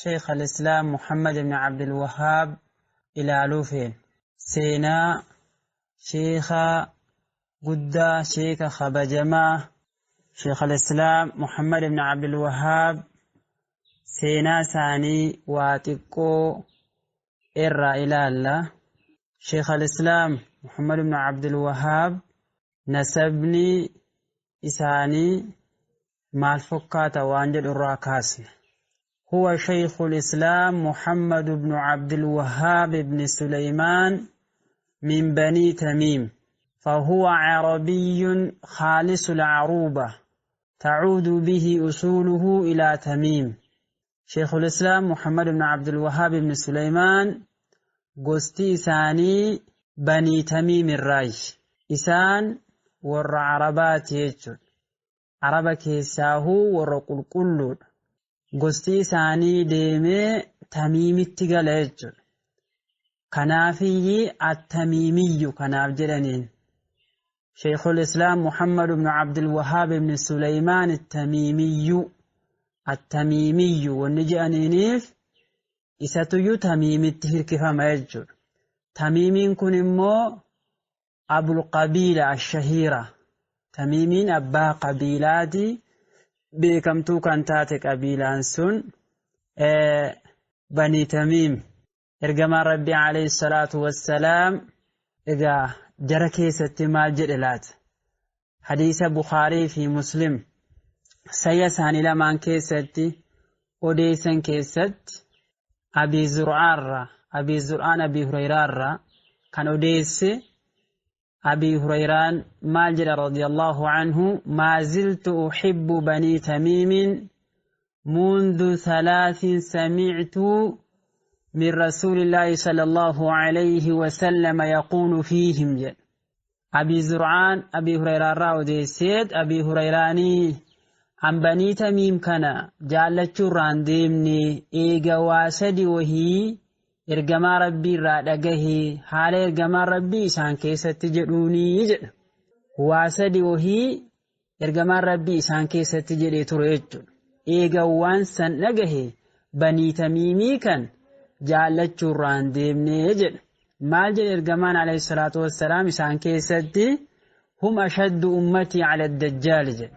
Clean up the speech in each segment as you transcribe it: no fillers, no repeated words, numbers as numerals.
Sheekh al-Islaam Muhammad ibn Abdul Wahhaab ilaaluu feena. Seenaa sheekha guddaa, sheeka kabajamaa Sheekh al-Islaam Muhammad ibn Abdul Wahhaab, seenaa isaanii waa xiqqoo irraa ilaalla. Sheekh al-Islaam Muhammad ibn Abdul Wahhaab nasabni isaanii maal fokkaata waan jedhu irraa kaasna. هو شيخ الإسلام محمد بن عبد الوهاب بن سليمان من بني تميم، فهو عربي خالص العروبة تعود به أصوله إلى تميم. شيخ الإسلام محمد بن عبد الوهاب بن سليمان gosti isaanii Banii Tamiim irraayi. Isaan warra Arabaati jechuudha. Araba keessaahuu warra qulqulluudha. Gosti isaanii deemee Tamiimitti gala jechuudha. Kanaafiyyi Attamiimiyyu kanaaf jedhaniin. Sheekhul Islaam Muhammad ibn Abdul Wahaab ibn Suleymaan Attamiimiyyu, Attamiimiyyu wanni jedhaniiniif isatuyyuu Tamiimitti hirkifama jechuudha. Tamiimiin kun immoo Abul Qabiila Ashahiira. Tamiimiin abbaa qabiilaati, beekamtuu kan taate qabiilaan sun Banii Tamiim. Ergamaan Rabbii alayhi salaatu wassalaam egaa jara keessatti maal jedhe laata? Hadiisa Bukhaarii fi Muslim sayya isaanii lamaan keessatti odeessan keessatti Abii Zur'aarraa, Abii Zur'aan Abii Hureyraarraa kan odeesse, Abii Hureyraan maal jedha radiyallahu anhu? Maa ziltu uhibbu banii Tamiimin mundu thalaatin sami'tu min rasuulillaahi sallallahu alayhi wasallama yaquulu fiihim jedha. Abii Zur'aan Abii Hureyraarraa odeesseet, Abii Hureyraanii an Banii Tamiim kana jaallachuurraan deemne eega waa sadi wahii ergamaa Rabbii irraa dhagahe, haala ergamaan Rabbii isaan keessatti jedhuunii jedha. Waa sadi wahii ergamaan Rabbii isaan keessatti jedhee ture jechuudha. Eega waan san dhagahe Banii Tamiimii kan jaallachuurraan deemne jedha. Maal jedhe ergamaan alayhi salaatu wassalaam isaan keessatti? Hum ashaddu ummatii ala dajjaal jedhe.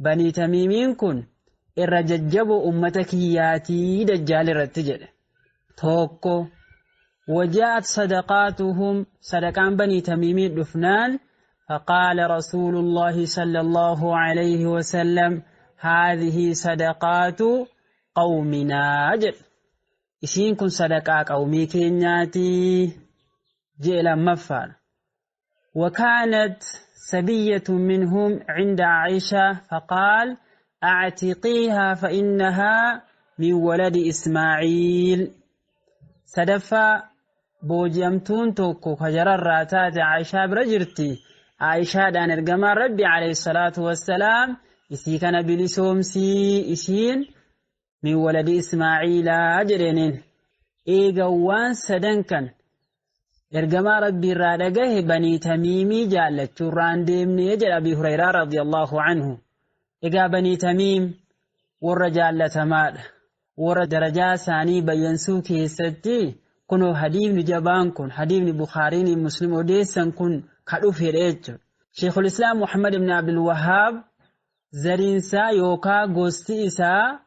Banii Tamiimiin kun irra jajjaboo ummata kiyyaatii dajjaal irratti jedhe. Tokko, wajaa'at sadaqaatuhum, sadaqaan Banii Tamiimiin dhufnaan, faqaala rasuulullaahi sallallahu alayhi wasallam haadhihi sadaqaatu qawminaa jedhe. Isiin kun sadaqaa qawmii keenyaati jedhe lammaffaadha. وكانت سبية منهم عند عائشة فقال أعتقيها فإنها من ولد إسماعيل. Sadaffaa, booji'amtuun tokko ka jararraa taate Aayishaa bira jirti. Aayishaadhaan ergamaan Rabbi alayhi salaatu wassalaam isii kana bilisoomsii, isiin min waladi Ismaa'iilaa jedheeniin. Eega waan sadan kan ergamaa Rabbii irraa dhagahe Banii Tamiimii jaallachuurraan deemne jedha Abii Hureyraa radiyallahu anhu. Egaa Banii Tamiim warra jaallatamaadha. Warra darajaa isaanii bayyansuu keessatti kunoo hadiifni jabaan kun, hadiifni Bukhaariin Muslim odeessan kun ka dhufedha jechuudha. Sheekhul Islaam Muhammad ibn Abdul Wahhaab zariinsaa yookaa gosti isaa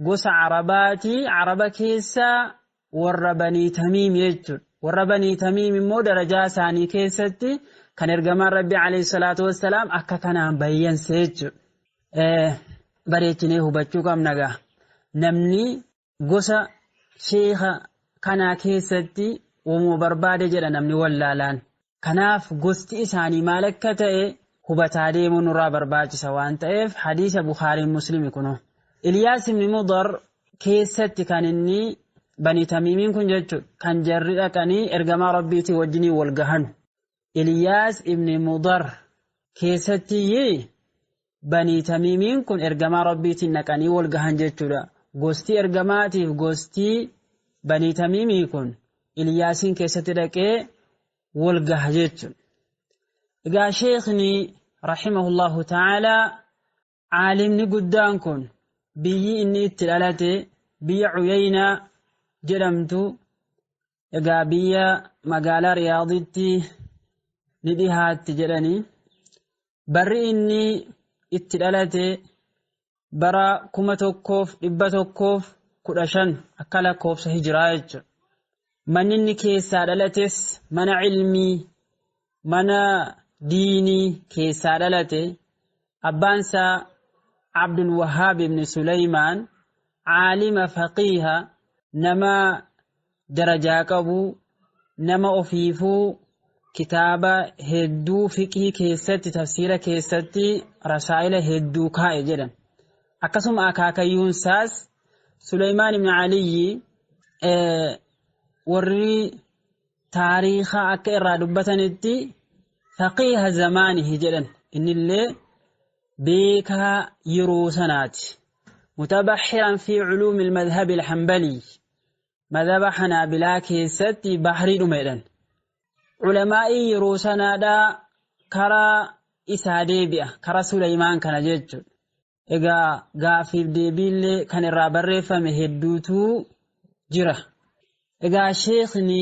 gosa Arabaati, Araba keessaa warra Banii Tamiim jechuudha. Warra Banii Tamiim immoo darajaa isaanii keessatti kan ergamaan Rabbi alayhi salaatu wassalaam akka kanaan bayyanse jechuudha. Bareechinee hubachuu qabna gaa. Namni gosa sheekha kanaa keessatti uumuu barbaade jedha namni wallaalaan. Kanaaf gosti isaanii maal akka ta'e hubataa deemuu nurraa barbaachisa waan ta'eef hadiisa Bukhaariin Muslimi kunoo. Iliyaas ibn Mudar keessatti kan inni Banii Tamiimiin kun jechuudha kan jarri dhaqanii ergamaa Rabbiitii wajjiniin wal gahanu. Iliyaas ibn Mudar keessatti Banii Tamiimiin kun ergamaa Rabbiitiin dhaqanii wal gahan jechuudha. Gosti ergamaatiif gosti Banii Tamiimii kun Iliyaasiin keessatti dhaqee wal gaha jechuudha. Egaa sheekni rahimahullahu ta'ala, caalimni guddaan kun, biyyi inni itti dhalate biyya Uyaynaa jedhamtu, egaa biyya magaalaa Riyaaditti ni dhihaatti jedhanii. Barri inni itti dhalate bara 1115 akka lakkoofsa hijiraa jechuudha. Manni inni keessaa dhalates mana ilmii, mana diinii keessaa dhalate. Abbaan isaa Abdul Wahhaab ibn Suleymaan caalima faqiiha, nama darajaa qabu, nama ofiifuu kitaaba hedduu fiqhii keessatti, tafsiira keessatti rasaa'ila hedduu kaa'e jedhan. Akkasuma akaakayyuun isaas Suleymaan ibn Aliyyi, warri taariikaa akka irraa dubbatanitti faqiiha zamaanihi jedhan, innillee beekaa yeroo sanaati. Mutabaxiran fi culuumi almadhabi alhanbalii, madhaba Hanaabilaa keessatti bahrii dhume jedhan. Culamaa'ii yeroo sanaadhaa karaa isaa deebi'a, karaa Suleymaan kana jechuudha. Egaa gaaffiif deebiillee kan irraa barreeffame hedduutu jira. Egaa sheekni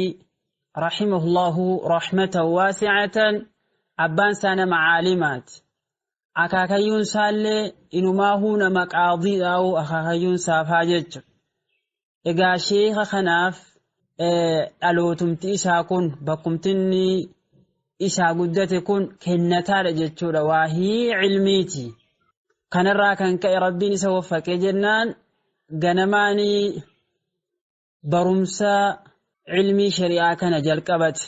rahimahullahu rahmatan waasi'atan, abbaan isaa nama caalimaati. Akaakayyuun isaallee inumaahuu nama qaadiidhaa'u akaakayyuun isaafaa jechuudha. Egaa sheeka kanaaf dhalootumti isaa kun, bakkumti inni isaa guddate kun kennataadha jechuudha, waahii cilmiiti. Kanarraa kan ka'e Rabbiin isa waffaqee jennaan ganamaanii barumsa cilmii shari'aa kana jalqabate.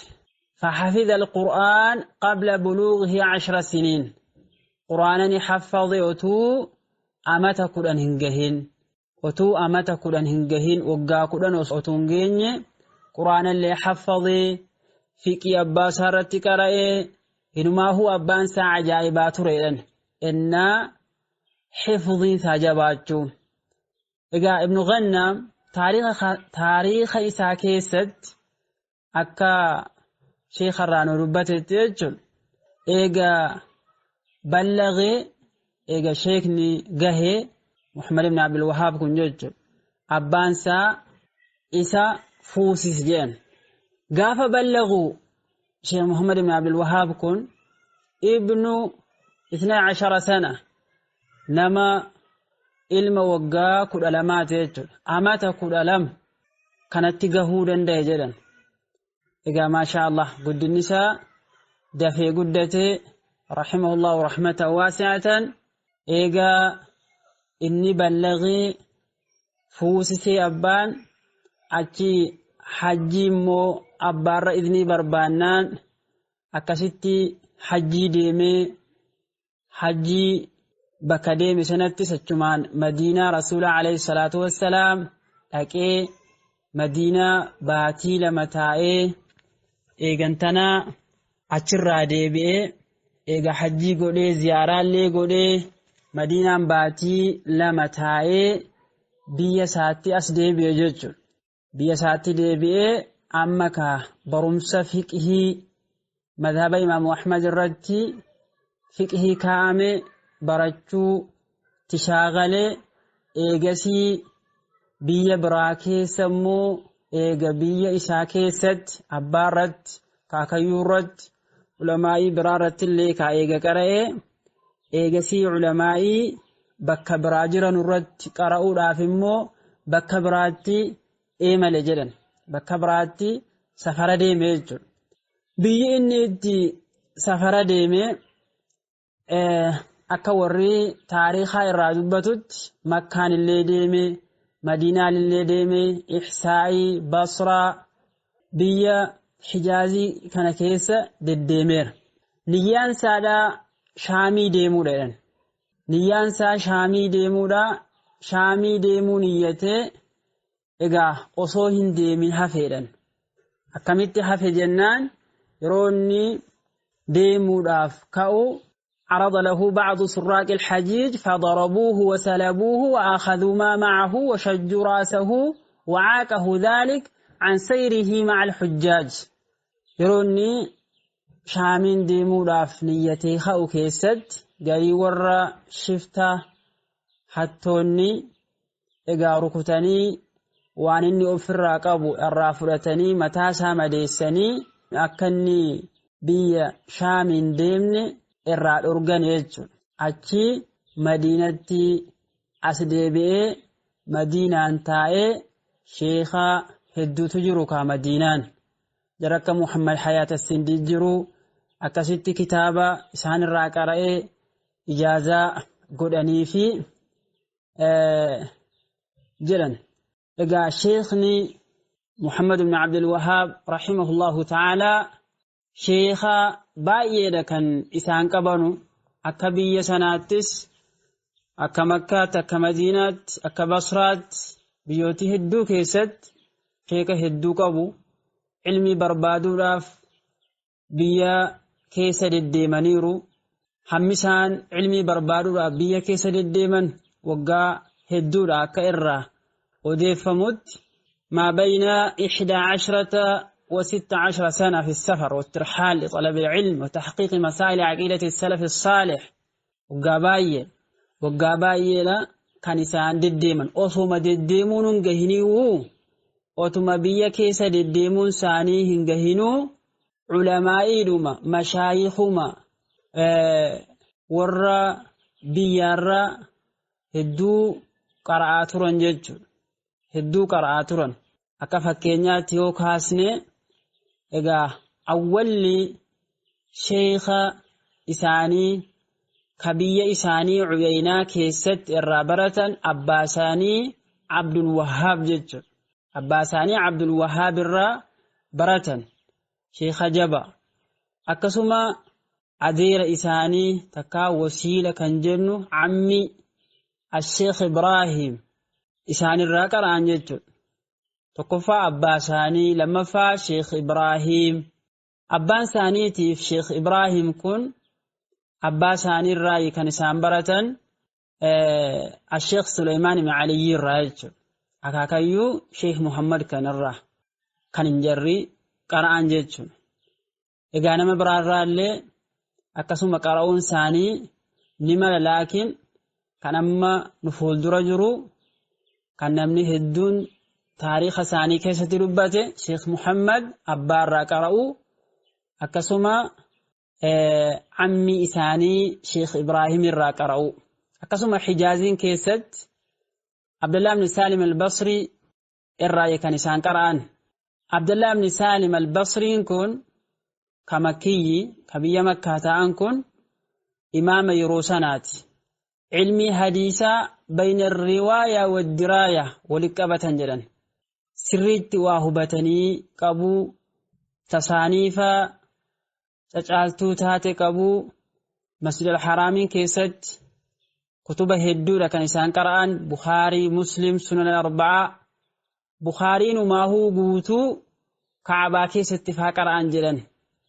فحفظ القرآن قبل بلوغه 10 سنين. قرآنني حفظ otuu amata 10 hin gahin. Otuu amata 10 hin gahin, waggaa 10 otuu hin geenye quraanallee haffadee, fiqii abbaa isaa irratti qara'ee. Inumaahuu abbaan isaa ajaa'ibaa tureedhan ennaa xifdiin isaa jabaachuu. Egaa Ibnu Gannaam taariika isaa keessatti akka sheekha irraa nu dubbatetti jechuun, eega ballagee, eega sheekni gahee Muhammad ibn Abdul Wahhaab kun jechuun, abbaan isaa isa fuusis jedhan. Gaafa ballagu Sheekh Muhammad ibn Abdul Wahhaab kun ibnu 12 sana, nama ilma waggaa 12ti jechuudha. Amata 12 kanatti gahuu danda'e jedhan. Egaa maashaa Allah, guddinni isaa dafee guddatee, rahimahullahu rahmatan waasi'atan. Eegaa inni ballagee fuusisee abbaan, achi hajjii immoo abbaarra idnii barbaannaan akkasitti hajjii deemee, hajjii bakka deeme sanatti achumaan Madiinaa Rasuula alayhi salaatu wassalaam dhaqee, Madiinaa baatii 2 taa'ee, eegantanaa achirraa deebi'ee, eega hajjii godhee, ziyaaraallee godhee, Madiinaan baatii 2 taa'ee biyya isaatti as deebi'e jechuudha. Biyya isaatti deebi'ee amma ka barumsa fiqhii madhaba Imaamu Ahmad irratti fiqhii kaa'ame barachuu tishaagalee. Eegasii biyya biraa keessa immoo, eega biyya isaa keessatti abbaa irratti, kaakayyuu irratti, ulamaa'ii biraa irratti illee ka eega qara'ee, eegasii ulamaa'ii bakka biraa jiran irratti qara'uudhaaf immoo bakka biraatti eemale jedhan, bakka biraatti safara deeme jechuudha. Biyyi inni itti safara deeme akka warri taariikaa irraa dubbatutti Makkaan illee deeme, Madiinaan illee deeme, Ihsaa'ii, Basraa, biyya Hijaazii kana keessa deddeemeera. Niyyaan isaadhaa Shaamii deemuudha jedhan. Niyyaan isaa Shaamii deemuudha. Shaamii deemuu niyyatee egaa osoo hin deemin hafeedhan. Akkamitti hafe jennaan, yeroo inni deemuudhaaf ka'u عرض له بعض سراق الحجيج فضربوه وسلبوه وأخذوا ما معه وشجوا رأسه وعاقه ذلك عن سيره مع الحجاج. Yeroo inni Shaamiin deemuudhaaf niyyatee ka'u keessatti garii warra shifta hattoonni egaa rukutanii. waan inni ofirraa qabu irraa fudhatanii mataa isaa madeessanii akka inni biyya Shaamiin deemne irraa dhorgan jechuudha. Achi Madiinatti as deebi'ee Madiinaan taa'ee sheekaa hedduutu jiru kaa Madiinaan. Jara akka Muhammad Hayaat Assindii jiru akkasitti kitaaba isaanirraa qara'ee ijaazaa godhanii fi jedhan. Egaa sheekni Muhammad ibn Abdul Wahaab rahimahullahu ta'ala sheeka baay'eedha kan isaan qabanu akka biyya sanaattis akka Makkaatti akka Madiinaatti akka Basraatti biyyooti hedduu keessatti sheeka hedduu qabu. Ilmi barbaaduudhaaf biyya keessa deddeemaniiru. Hammi isaan ilmii barbaaduudhaaf biyya keessa deddeeman waggaa hedduudha akka irraa odeeffamutti ما بين 11 و16 سنة في السفر والترحال لطلب العلم وتحقيق مسائل عقيدة السلف الصالح. Waggaa baay'eedha kan isaan deddeeman. Osuma deddeemuun hin gahinuu, otuma biyya keessa deddeemuun isaanii hin gahinuu, culamaa'iidhuma mashaayikuma warra biyyaarra hedduu qara'aa turan jechuudha. Hedduu qara'aa turan. Akka fakkeenyaatti yoo kaasne egaa awwalli sheeka isaanii ka biyya isaanii Uyaynaa keessatti irraa baratan abbaa isaanii Abdul Wahhaab jechuudha. Abbaa isaanii Abdul Wahhaab irraa baratan sheeka jaba. Akkasuma adeera isaanii takkaa wasiila kan jennu ammi Asheekh Ibraahim isaanirraa qara'an jechuudha. Tokkoffaa abbaa isaanii, lammaffaa Sheekh Ibraahim. Abbaan isaaniitiif Sheekh Ibraahim kun abbaa isaaniirraa kan isaan baratan Asheekh Suleymaan ibn Aliyyi irraa jechuudha. Akaakayyuu Sheekh Muhammad kanarraa kan hin jarri qara'an jechuudha. Egaa nama biraarraa illee akkasuma qara'uun isaanii ni mala, laakiin kan amma nu fuuldura jiru kan namni hedduun taariikha isaanii keessatti dubbate Sheekh Muhammad abbaarraa qara'u, akkasuma ammi isaanii Sheekh Ibraahim irraa qara'u. Akkasuma Hijaaziin keessatti Abdullah ibn Salim al-Basri irraa kan isaan qara'an. Abdullah ibn Salim al-Basriin kun ka Makkiyyi, ka biyya Makkaa ta'an kun imaama yeroo sanaati. Ilmi hadiisaa bayna riwaaya wa diraaya walitti qabatan jedhan. Sirriitti waa hubatanii qabuu, tasaaniifa cacaaltuu taate qabuu, Masjid al-Haraamiin keessatti kutuba hedduudha kan isaan qara'an. Bukhaarii, Muslim, Sunan al-Arba'aa. Bukhaariin umaahuu guutuu Kaabaa keessatti faa qara'an jedhan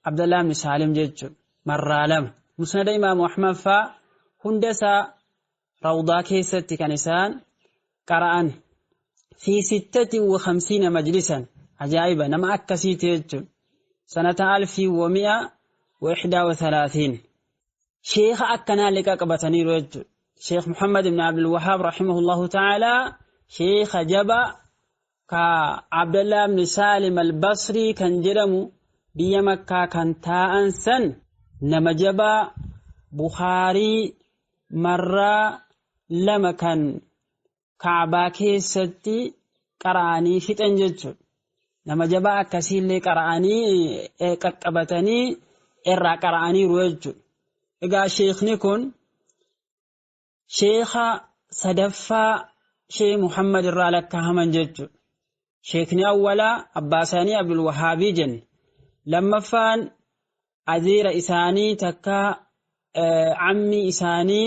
Abdullah ibn Salim jechuudha. Marraa lama. Musnada Imaamu Ahmad faa hunda isaa Rawdaa keessatti kan isaan qara'an. Fi 56 majlisan. Ajaa'iba nama akkasiiti jechuudha. Sanata 1131. Sheekha akkanaa liqa qabataniiru jechuudha. Sheekh Muhammad ibn Abdul Wahhaab rahimahullahu ta'ala sheekha jaba ka Abdullah ibn Salim al-Basri kan jedhamu biyya Makkaa kan taa'an san nama jabaa Bukhaarii marraa lama kan Kaabaa keessatti qara'anii fixan jechuudha. Nama jabaa akkasiillee qara'anii qaqqabatanii irraa qara'aniiru jechuudha. Egaa sheekni kun sheeka sadaffaa Sheekh Muhammad irraa lakkaa'aman jechuudha. Sheekni awwalaa abbaa isaanii Abdul Wahhaabii jenne. Lammaffaan adeera isaanii takka ammi isaanii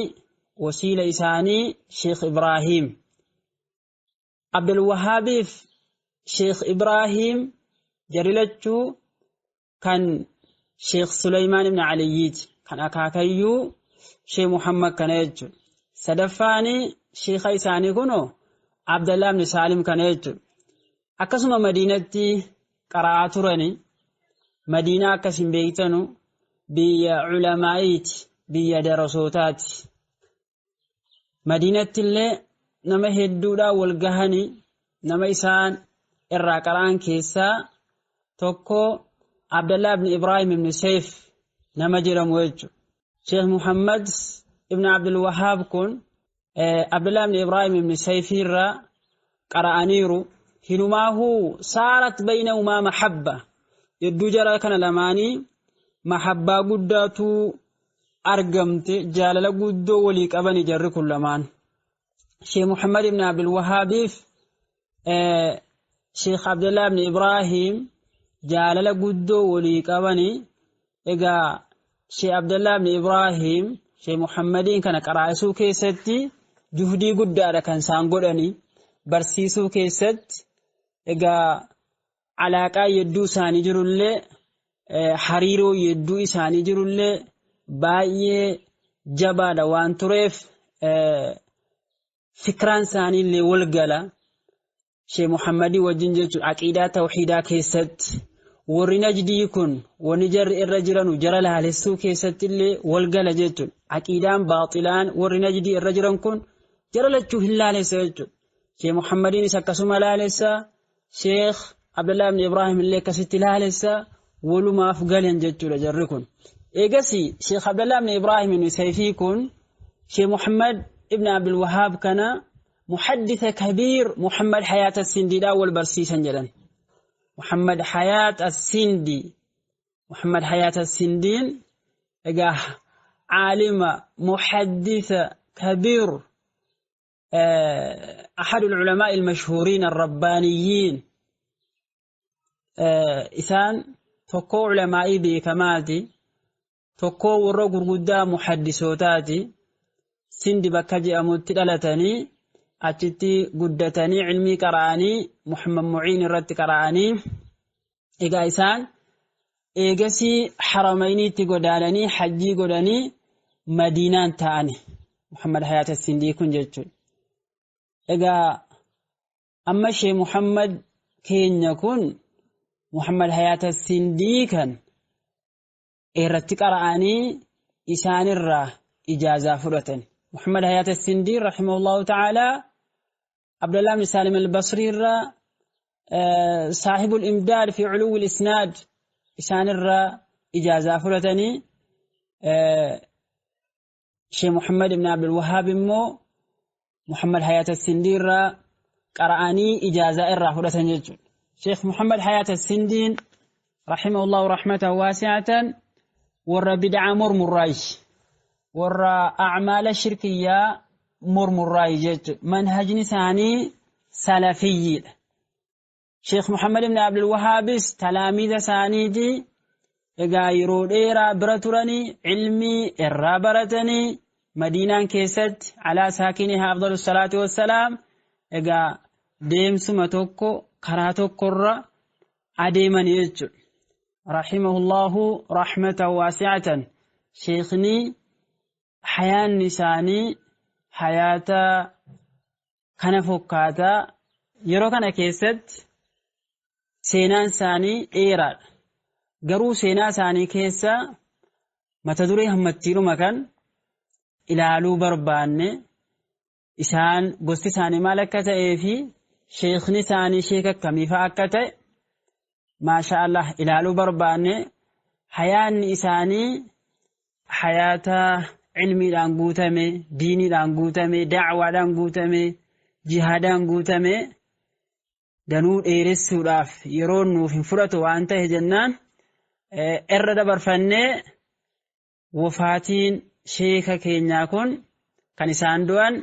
wasiila isaanii Sheekh Ibraahim. Abdul Wahhaabiif Sheekh Ibraahim jarri lachuu kan Sheekh Suleymaan ibn Aliyyiiti. Kan akaakayyuu Sheekh Muhammad kana jechuudha. Sadaffaani sheekha isaanii kunoo Abdallah ibn Salim kana jechuudha. Akkasuma Madiinatti qara'aa turani. Madiinaa akkasin beektanu biyya culamaa'iiti, biyya darasootaati. Madiinatti illee nama hedduudhaan wal gahanii Nama isaan irraa qara'an keessaa tokko Abdallah ibn Ibrahim ibn Seif nama jedhamu jechuudha. Sheekh Muhammad ibn Abdul Wahhaab kun Abdallah ibn Ibrahim ibn Seif irraa qara'aniiru. Hinumaahuu saarat baynahumaa mahabba. Hedduu jara kana lamaanii mahabbaa guddaatu argamte, jaalala guddoo walii qabani jarri kun lamaan. Sheekh Muhammad ibn Abdul Wahhaabiif Sheekh Abdallah ibn Ibrahim jaalala guddoo walii qabani. Egaa Sheekh Abdallah ibn Ibrahim Sheekh Muhammadiin kana qaraa'isuu keessatti juhdii guddaadha kan isaan godhani, barsiisuu keessatti. Egaa alaaqaa yedduu isaanii jirullee, hariiroo yedduu isaanii jirullee baay'ee jabaadha waan tureef, fikraan isaaniillee wal gala Sheekh Muhammadii wajjin jechuudha. Aqiidaa tawxiidaa keessatti warri Najdii kun wanni jarri irra jiranu jara laalessuu keessatti illee wal gala jechuudha. Aqiidaan baaxilaan warri Najdii irra jiran kun jara lachuu hin laalessa jechuudha. Sheekh Muhammadiinis akkasuma laalessa, Sheekh Abdallah ibn Ibrahim illee akkasitti laalessa, walumaaf galan jechuudha jarri kun. Eegasi Sheekh Abdallah ibn Ibrahim ibn Sayfii kun Sheekh Muhammad ibn Abdul Wahhaab kana muhaddisa kabiir Muhammad Hayaat As-Sindiidhaan wal barsiisan jedhan. Muhammad Hayaat As-Sindi, Muhammad Hayaat As-Sindiin egaa caalima muhaddisa kabiir, أحد العلماء المشهورين الربانيين، isaan tokko ulamaa'ii beekamaati, tokko warra gurguddaa muhaddisootaati. Sindi bakka jedhamutti dhalatanii, achitti guddatanii, ilmii qara'anii, Muhammad Muciin irratti qara'anii. Egaa isaan eegasii Haramayniitti godaananii, hajjii godhanii, Madiinaan ta'ani Muhammad Hayaat Sindii kun jechuudha. Egaa amma Shee Muhammad keenya kun Muhammad Hayaat Sindii kan irratti qara'anii isaanirraa ijaazaa fudhatan. Muhammad Hayaat Sindii rahimahullahu ta'ala Abdullah ibn Salim al-Basri irraa, saahibul imdaad fi culuwwi isnaad, isaanirraa ijaazaa fudhatanii. Shee Muhammad ibn Abdul Wahhaab immoo Muhammad Hayaat Sindii irraa qara'anii ijaazaa irraa fudhatan jechuudha. Sheekh Muhammad Hayaat Sindiin rahimahullahu rahmatan waasi'atan warra bid'aa mormurraayi, warra acmaala shirkiyyaa mormurraayi jechuudha. Manhajni isaanii salafiyyiidha. Sheekh Muhammad ibn Abdul Wahhaabis talaamiiza isaaniiti. Egaa yeroo dheeraa bira turanii, ilmii irraa baratanii, Madiinaan keessatti alaa saakinihaa afdalu salaatu wassalaam. Egaa deemsuma tokko, karaa tokkorra adeemanii jechuudha. Rahimahullahu rahmatan waasi'atan. Sheekni hayaanni isaanii hayaata kana fokkaataa. Yeroo kana keessatti seenaan isaanii dheeraadha. Garuu seenaa isaanii keessa mata duree hammattiidhuma kan ilaaluu barbaanne, isaan gosti isaanii maal akka ta'ee fi sheekni isaanii sheeka akkamii fa'aa akka ta'e, maasha Allah, ilaaluu barbaanne. Hayaanni isaanii hayaata ilmiidhaan guutame, diiniidhaan guutame, da'waadhaan guutame, jihaadaan guutame. Danuu dheeressuudhaaf yeroo nuuf hin fudhatu waan ta'e jennaan irra dabarfannee, wafaatiin sheeka keenyaa kun kan isaan du'an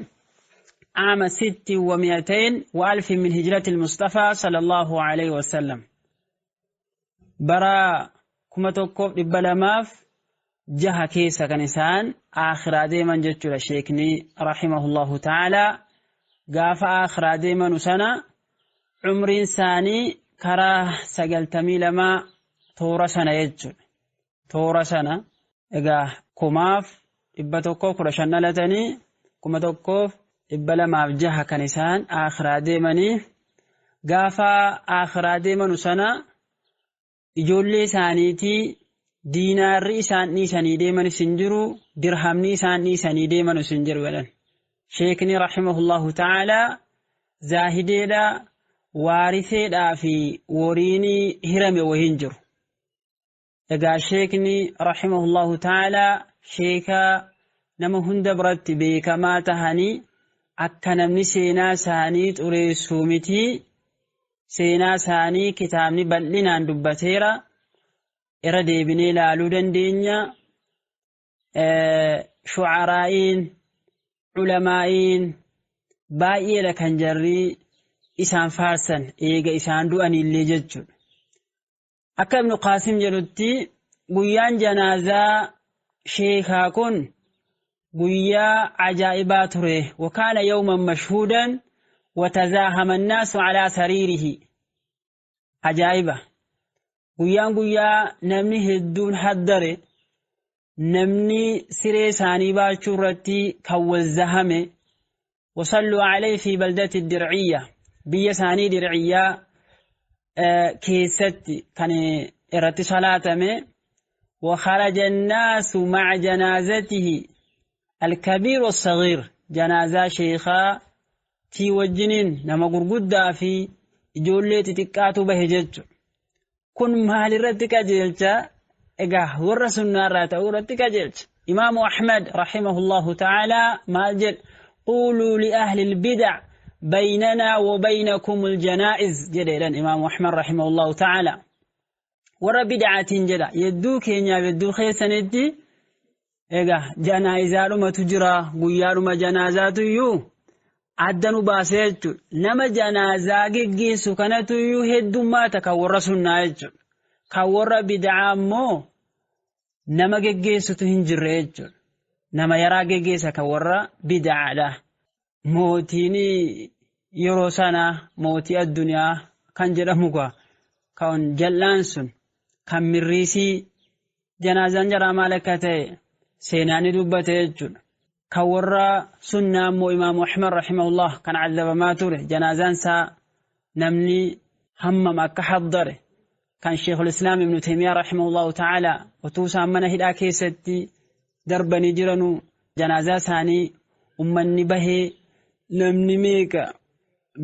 عام 206 من هجرة المصطفى صلى الله عليه وسلم، bara 1206 keessa kan isaan aakhiraa deeman jechuudha. Sheekni rahimahullahu ta'ala gaafa aakhiraa deemanu sana umriin isaanii karaa 92 toora sana jechuudha. Toora sana egaa 1115 dhalatanii, 1206 kan isaan aakhiraa deemanii. Gaafa aakhiraa deemanu sana ijoollee isaaniitii diinaarri isaan dhiisanii deemanis hin jiru, dirhamni isaan dhiisanii deemanus hin jiru jedhan. Sheekni rahimahullahu ta'ala zaahideedha. waariseedhaa fi woriin hirame wayii hin jiru. Egaa sheekni rahimahullahu ta'ala sheeka nama hunda biratti beekamaa tahanii akka namni seenaa isaanii xureessuu miti. Seenaa isaanii kitaabni bal'inaan dubbateera. Irra deebinee ilaaluu dandeenya. Shucaraa'iin, ulamaa'iin baay'eedha kan jarri isaan faarsan eega isaan du'aniillee jechuudha. Akka Ibnu Qaasim jedhutti guyyaan janaazaa sheekaa kun guyyaa ajaa'ibaa ture. Wakaana yawman mashhuudan watazaahama annaasu alaa sariirihi. Ajaa'iba! Guyyaan guyyaa namni hedduun haddare, namni siree isaanii baachuu irratti kan wal zahame, wasalluu alayhi fi baldati dirciyya, biyya isaanii dirciyyaa keessatti kan irratti salaatame, وخرج الناس مع جنازته الكبير والصغير جنازة شيخا tii wajjiniin nama gurguddaa fi ijoollee xixiqqaatu bahe jechuudha. Kun maalirratti qajeelcha? Egaa warra sunnaarraa ta'uu irratti qajeelcha. Imaamu Ahmad rahimahullahu ta'ala maal jedha? Quuluu li ahli albidac baynanaa wa baynakum aljanaa'iz jedheedhan Imaamu Ahmad rahimahullahu ta'ala. Warra bid'aatiin jedha yedduu keenyaaf yedduu keessanitti egaa janaa'izaadhumatu jira, guyyaadhuma janaazaatu iyyuu adda nu baasee jechuudha. Nama janaazaa geggeessu kanatu iyyuu heddummaata kan warra sunnaa jechuudha. Kan warra bid'aa immoo nama geggeessutu hin jirre jechuudha. Nama yaraa geggeessa kan warra bid'aadha. Mootiin yeroo sana mootii addunyaa kan jedhamu kan jal'aan sun kan mirriisii janaazaan jaraa maal akka ta'e seenaan ni dubbate jechuudha. Kan warra sunnaa immoo Imaamu Ahmad rahimahullah kan cazabamaa ture janaazaan isaa namni hammam akka haddare, kan Sheekhul Islaam Ibnu Taymiyaa rahimahullahu ta'ala utuu isaan mana hidhaa keessatti darbanii jiranuu janaazaa isaanii ummanni bahee namni meeqa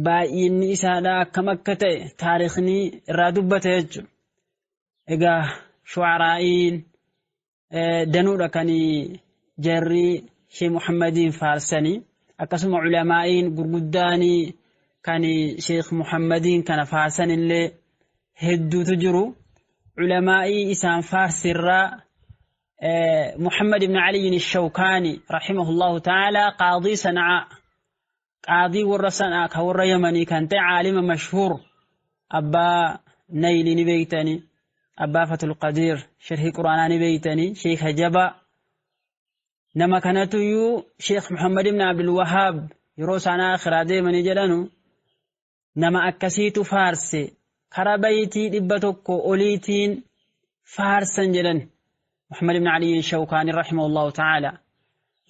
baay'inni isaadhaa akkam akka ta'e taarikhni irraa dubbate jechuudha. Egaa shu'araa'iin danuudha kan jarri Sheekh Muhammadiin faarsanii, akkasuma ulamaa'iin gurguddaanii kan Sheekh Muhammadiin kana faarsan illee hedduutu jiru. Ulamaa'ii isaan faarsirraa Muhammad ibn Ali Shawkaani rahimahullahu ta'ala, qaadii Sana'aa, qaadii warra Sana'aa kan warra Yamanii kan ta'e, caalima mashhuur, abbaa Nayli ni beektanii, abbaa Fatul Qadiir sharhii Quraanaa ni beektanii, sheeka jabaa nama kanatu iyyuu Sheekh Muhammad ibn Abdul Wahaab yeroo isaan akhiraa deemanii jedhanu nama akkasiitu faarse, karaa bayitii 100 oliitiin faarsan jedhan. Muhammad ibn Ali Shawkaani rahimahullahu ta'ala,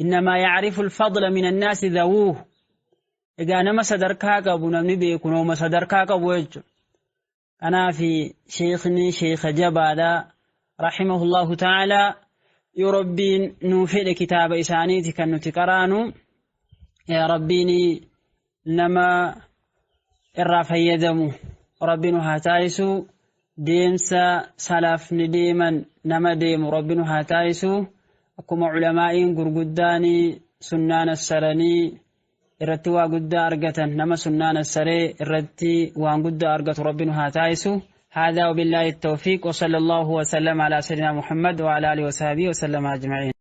innamaa ya'rifu al-fadla min an-naasi dhawuuh. Egaa nama sadarkaa qabu namni beeku nama sadarkaa qabu jechuudha. Kanaaf sheekni sheeka jabaadha rahimahullahu ta'ala. Yoo Rabbiin nuu fedhe kitaaba isaaniiti kan nuti qaraanu, yaa Rabbiin nama irraa fayyadamu Rabbi nu haa taasisu, deemsa salafni deeman nama deemu Rabbi nu haa taasisu, akkuma ulamaa'iin gurguddaan sunnaa nassaranii irratti waa guddaa argatan, nama sunnaa nassaree irratti waan guddaa argatu Rabbi nu haa taasisu. هذا وبالله التوفيق، وصلى الله وسلم على سيدنا محمد وعلى آله وصحبه وسلم أجمعين.